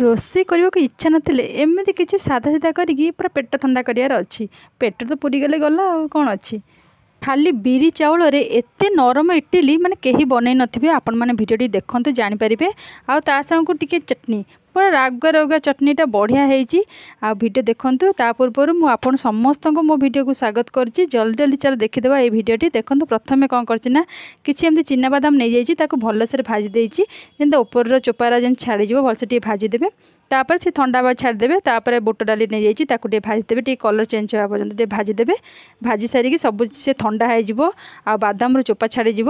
ରୋଷେଇ କରିବାକୁ ଇଚ୍ଛା ନଥିଲେ ଏମିତି କିଛି ସାଧା ସିଧା କରିକି ପୁରା ପେଟ ଥଣ୍ଡା କରିବାର ଅଛି। ପେଟ ତ ପୁରିଗଲେ ଗଲା, ଆଉ କ'ଣ ଅଛି? ଖାଲି ବିରି ଚାଉଳରେ ଏତେ ନରମ ଇଟିଲି ମାନେ କେହି ବନେଇ ନଥିବେ। ଆପଣମାନେ ଭିଡ଼ିଓଟି ଦେଖନ୍ତୁ, ଜାଣିପାରିବେ। ଆଉ ତା ସାଙ୍ଗକୁ ଟିକେ ଚଟଣି, ପୁରା ରାଗ ରାଗ ଚଟଣିଟା ବଢ଼ିଆ ହେଇଛି। ଆଉ ଭିଡ଼ିଓ ଦେଖନ୍ତୁ। ତା ପୂର୍ବରୁ ମୁଁ ଆପଣ ସମସ୍ତଙ୍କୁ ମୋ ଭିଡ଼ିଓକୁ ସ୍ୱାଗତ କରୁଛି। ଜଲ୍ଦି ଜଲ୍ଦି ଚାଲ ଦେଖିଦେବା ଏଇ ଭିଡ଼ିଓଟି। ଦେଖନ୍ତୁ, ପ୍ରଥମେ କ'ଣ କରିଛି ନା କିଛି ଏମିତି ଚିନାବାଦାମ ନେଇଯାଇଛି, ତାକୁ ଭଲସେ ଭାଜି ଦେଇଛି, ଯେମିତି ଉପରର ଚୋପାରା ଯେମିତି ଛାଡ଼ିଯିବ, ଭଲସେ ଟିକେ ଭାଜିଦେବେ। ତାପରେ ସେ ଥଣ୍ଡା ହେବା ଛାଡ଼ିଦେବେ। ତାପରେ ବୁଟ ଡାଲି ନେଇଯାଇଛି, ତାକୁ ଟିକେ ଭାଜିଦେବେ, ଟିକେ କଲର୍ ଚେଞ୍ଜ ହେବା ପର୍ଯ୍ୟନ୍ତ ଟିକେ ଭାଜିଦେବେ। ଭାଜି ସାରିକି ସବୁ ସେ ଥଣ୍ଡା ହେଇଯିବ ଆଉ ବାଦାମରୁ ଚୋପା ଛାଡ଼ିଯିବ,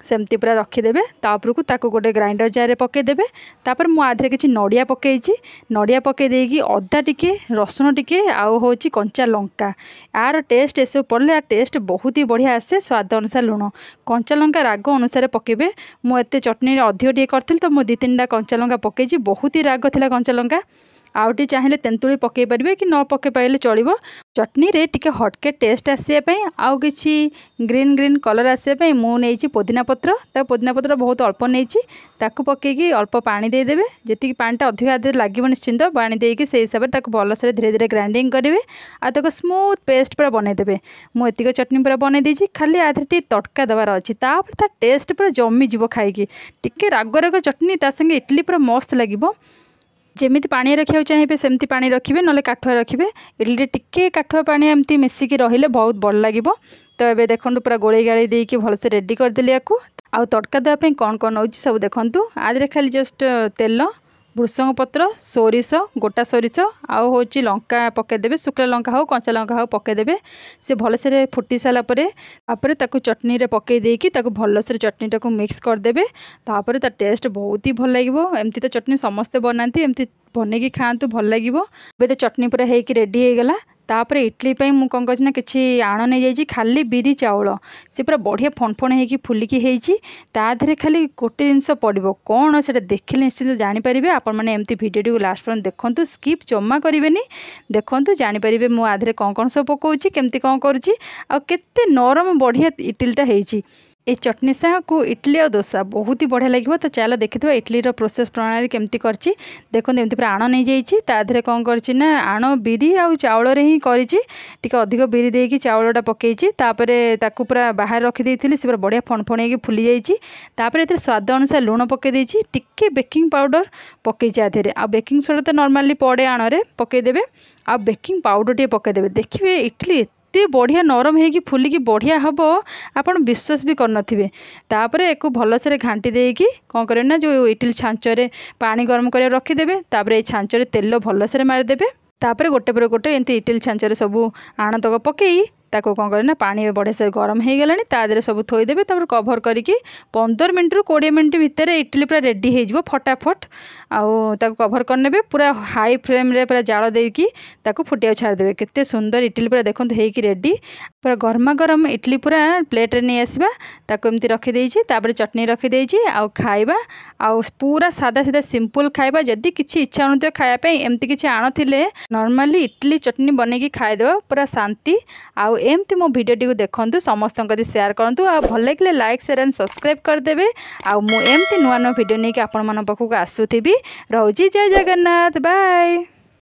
ସେମିତି ପୁରା ରଖିଦେବେ। ତା ଉପରକୁ ତାକୁ ଗୋଟେ ଗ୍ରାଇଣ୍ଡର ଜାର୍ରେ ପକାଇଦେବେ। ତାପରେ ମୁଁ ଆ ଦେହରେ କିଛି ନଡ଼ିଆ ପକାଇଛି। ନଡ଼ିଆ ପକାଇ ଦେଇକି ଅଦା ଟିକେ, ରସୁଣ ଟିକେ ଆଉ ହେଉଛି କଞ୍ଚା ଲଙ୍କା। ଆର ଟେଷ୍ଟ ଏସବୁ ପଡ଼ିଲେ ଆ ଟେଷ୍ଟ ବହୁତ ହି ବଢ଼ିଆ ଆସେ। ସ୍ୱାଦ ଅନୁସାରେ ଲୁଣ, କଞ୍ଚା ଲଙ୍କା ରାଗ ଅନୁସାରେ ପକାଇବେ। ମୁଁ ଏତେ ଚଟଣିରେ ଅଧିକ ଟିକେ କରିଥିଲି, ତ ମୁଁ 2 3ଟା କଞ୍ଚା ଲଙ୍କା ପକାଇଛି। ବହୁତ ହି ରାଗ ଥିଲା କଞ୍ଚା ଲଙ୍କା। ଆଉ ଟିକେ ଚାହିଁଲେ ତେନ୍ତୁଳି ପକାଇ ପାରିବେ କି ନ ପକାଇ ପାରିଲେ ଚଳିବ। ଚଟଣିରେ ଟିକେ ହଟକେ ଟେଷ୍ଟ ଆସିବା ପାଇଁ ଆଉ କିଛି ଗ୍ରୀନ୍ ଗ୍ରୀନ୍ କଲର୍ ଆସିବା ପାଇଁ ମୁଁ ନେଇଛି ପୋଦିନା ପତ୍ର। ତାକୁ ପୋଦିନା ପତ୍ର ବହୁତ ଅଳ୍ପ ନେଇଛି। ତାକୁ ପକାଇକି ଅଳ୍ପ ପାଣି ଦେଇଦେବେ, ଯେତିକି ପାଣିଟା ଅଧିକ ଆଦେହରେ ଲାଗିବ ନିଶ୍ଚିନ୍ତ। ପାଣି ଦେଇକି ସେଇ ହିସାବରେ ତାକୁ ଭଲସେ ଧୀରେ ଧୀରେ ଗ୍ରାଇଣ୍ଡିଙ୍ଗ କରିବେ ଆଉ ତାକୁ ସ୍ମୁଥ୍ ପେଷ୍ଟ ପୁରା ବନେଇଦେବେ। ମୁଁ ଏତିକ ଚଟଣି ପୁରା ବନେଇ ଦେଇଛି, ଖାଲି ଆ ଦେହରେ ଟିକେ ତଡ଼କା ଦେବାର ଅଛି। ତାପରେ ତା ଟେଷ୍ଟ ପୁରା ଜମିଯିବ ଖାଇକି। ଟିକେ ରାଗ ରାଗ ଚଟଣି, ତା ସାଙ୍ଗେ ଇଟଲି ପୁରା ମସ୍ତ ଲାଗିବ। ଯେମିତି ପାଣି ରଖିବାକୁ ଚାହିଁବେ ସେମିତି ପାଣି ରଖିବେ, ନହେଲେ କାଠୁଆ ରଖିବେ। ଇଡ଼ଲିରେ ଟିକେ କାଠୁଆ ପାଣି ଏମିତି ମିଶିକି ରହିଲେ ବହୁତ ଭଲ ଲାଗିବ। ତ ଏବେ ଦେଖନ୍ତୁ, ପୁରା ଗୋଳେଇ ଗାଳେଇ ଦେଇକି ଭଲସେ ରେଡ଼ି କରିଦେଲି ୟାକୁ। ଆଉ ତଡ଼କା ଦେବା ପାଇଁ କ'ଣ କ'ଣ ନେଉଛି ସବୁ ଦେଖନ୍ତୁ। ଆଦିରେ ଖାଲି ଜଷ୍ଟ ତେଲ, ଭୃସଙ୍ଗ ପତ୍ର, ସୋରିଷ, ଗୋଟା ସୋରିଷ ଆଉ ହେଉଛି ଲଙ୍କା ପକାଇଦେବେ। ଶୁଖିଲା ଲଙ୍କା ହେଉ, କଞ୍ଚା ଲଙ୍କା ହେଉ, ପକାଇଦେବେ। ସେ ଭଲସେ ଫୁଟି ସାରିଲା ପରେ ତାପରେ ତାକୁ ଚଟଣିରେ ପକାଇ ଦେଇକି ତାକୁ ଭଲସେ ଚଟଣିଟାକୁ ମିକ୍ସ କରିଦେବେ। ତାପରେ ତା ଟେଷ୍ଟ ବହୁତ ହି ଭଲ ଲାଗିବ। ଏମିତି ତ ଚଟଣି ସମସ୍ତେ ବନାନ୍ତି, ଏମିତି ବନେଇକି ଖାଆନ୍ତୁ, ଭଲ ଲାଗିବ। ଏବେ ତ ଚଟଣି ପୁରା ହେଇକି ରେଡ଼ି ହେଇଗଲା। ତାପରେ ଇଟଲି ପାଇଁ ମୁଁ କ'ଣ କରିଛି ନା କିଛି ଆଣ ନେଇଯାଇଛି, ଖାଲି ବିରି ଚାଉଳ। ସେ ପୁରା ବଢ଼ିଆ ଫଣ ଫଣ ହେଇକି ଫୁଲିକି ହେଇଛି। ତା ଦେହରେ ଖାଲି ଗୋଟେ ଜିନିଷ ପଡ଼ିବ, କ'ଣ ସେଇଟା ଦେଖିଲେ ନିଶ୍ଚିନ୍ତ ଜାଣିପାରିବେ। ଆପଣମାନେ ଏମିତି ଭିଡ଼ିଓଟିକୁ ଲାଷ୍ଟ ପର୍ଯ୍ୟନ୍ତ ଦେଖନ୍ତୁ, ସ୍କିପ୍ ଜମା କରିବେନି। ଦେଖନ୍ତୁ, ଜାଣିପାରିବେ ମୁଁ ଆ ଦେହରେ କ'ଣ କ'ଣ ସବୁ ପକାଉଛି, କେମିତି କ'ଣ କରୁଛି ଆଉ କେତେ ନରମ ବଢ଼ିଆ ଇଟିଲିଟା ହେଇଛି। ଏ ଚଟଣି ସାଙ୍ଗକୁ ଇଟଲି ଆଉ ଦୋସା ବହୁତ ହି ବଢ଼ିଆ ଲାଗିବ। ତ ଚାଲ ଦେଖିଥିବା ଇଟଲିର ପ୍ରୋସେସ୍ ପ୍ରଣାଳୀ କେମିତି କରିଛି। ଦେଖନ୍ତୁ, ଏମିତି ପୁରା ଆଣ ନେଇଯାଇଛି। ତା ଦେହରେ କ'ଣ କରିଛି ନା ଆଣ ବିରି ଆଉ ଚାଉଳରେ ହିଁ କରିଛି। ଟିକେ ଅଧିକ ବିରି ଦେଇକି ଚାଉଳଟା ପକାଇଛି। ତାପରେ ତାକୁ ପୁରା ବାହାରେ ରଖିଦେଇଥିଲି, ସେ ପୁରା ବଢ଼ିଆ ଫଣ ଫଣ ହେଇକି ଫୁଲି ଯାଇଛି। ତାପରେ ଏଥିରେ ସ୍ୱାଦ ଅନୁସାରେ ଲୁଣ ପକାଇ ଦେଇଛି, ଟିକେ ବେକିଂ ପାଉଡ଼ର ପକାଇଛି ଆ ଦେହରେ। ଆଉ ବେକିଂ ସୋଡ଼ା ତ ନର୍ମାଲି ପଡ଼େ ଆଣରେ, ପକାଇଦେବେ। ଆଉ ବେକିଂ ପାଉଡ଼ର ଟିକେ ପକାଇଦେବେ। ଦେଖିବେ, ଇଟଲି ଏତେ ବଢ଼ିଆ ନରମ ହେଇକି ଫୁଲିକି ବଢ଼ିଆ ହେବ, ଆପଣ ବିଶ୍ୱାସ ବି କରିନଥିବେ। ତାପରେ ଏକୁ ଭଲସେ ଘାଣ୍ଟି ଦେଇକି କ'ଣ କରିବେ ନା ଯେଉଁ ଇଟିଲି ଛାଞ୍ଚରେ ପାଣି ଗରମ କରିବାକୁ ରଖିଦେବେ। ତାପରେ ଏଇ ଛାଞ୍ଚରେ ତେଲ ଭଲସେ ମାରିଦେବେ। ତାପରେ ଗୋଟେ ପରେ ଗୋଟେ ଏମିତି ଇଟିଲି ଛାଞ୍ଚରେ ସବୁ ଆଣତକ ପକାଇ ତାକୁ କ'ଣ କରିବେ ନା ପାଣି ବଢ଼ିଆ ସେ ଗରମ ହେଇଗଲାଣି, ତା ଦେହରେ ସବୁ ଥୋଇଦେବେ। ତାପରେ କଭର୍ କରିକି 15 ମିନିଟ୍ରୁ 20 ମିନିଟ୍ ଭିତରେ ଇଟିଲି ପୁରା ରେଡ଼ି ହେଇଯିବ ଫଟାଫଟ। ଆଉ ତାକୁ କଭର୍ କରିନେବେ, ପୁରା ହାଇ ଫ୍ଲେମ୍ରେ ପୁରା ଜାଳ ଦେଇକି ତାକୁ ଫୁଟିବାକୁ ଛାଡ଼ିଦେବେ। କେତେ ସୁନ୍ଦର ଇଟିଲି ପୁରା ଦେଖନ୍ତୁ ହେଇକି ରେଡ଼ି। ପୁରା ଗରମା ଗରମ ଇଟିଲି ପୁରା ପ୍ଲେଟ୍ରେ ନେଇ ଆସିବା। ତାକୁ ଏମିତି ରଖିଦେଇଛି, ତାପରେ ଚଟଣି ରଖିଦେଇଛି ଆଉ ଖାଇବା। ଆଉ ପୁରା ସାଧା ସିଧା ସିମ୍ପଲ୍ ଖାଇବା। ଯଦି କିଛି ଇଚ୍ଛା ହେଉନଥିବ ଖାଇବା ପାଇଁ, ଏମିତି କିଛି ଆଣଥିଲେ ନର୍ମାଲି ଇଟିଲି ଚଟଣି ବନେଇକି ଖାଇଦେବା, ପୁରା ଶାନ୍ତି। ଆଉ ଏମିତି ମୋ ଭିଡ଼ିଓଟିକୁ ଦେଖନ୍ତୁ, ସମସ୍ତଙ୍କ କତି ସେୟାର କରନ୍ତୁ ଆଉ ଭଲ ଲାଗିଲେ ଲାଇକ୍, ସେୟାର ଆଣ୍ଡ ସବସ୍କ୍ରାଇବ୍ କରିଦେବେ। ଆଉ ମୁଁ ଏମିତି ନୂଆ ନୂଆ ଭିଡ଼ିଓ ନେଇକି ଆପଣମାନଙ୍କ ପାଖକୁ ଆସୁଥିବି। ରହୁଛି, ଜୟ ଜଗନ୍ନାଥ, ବାଏ।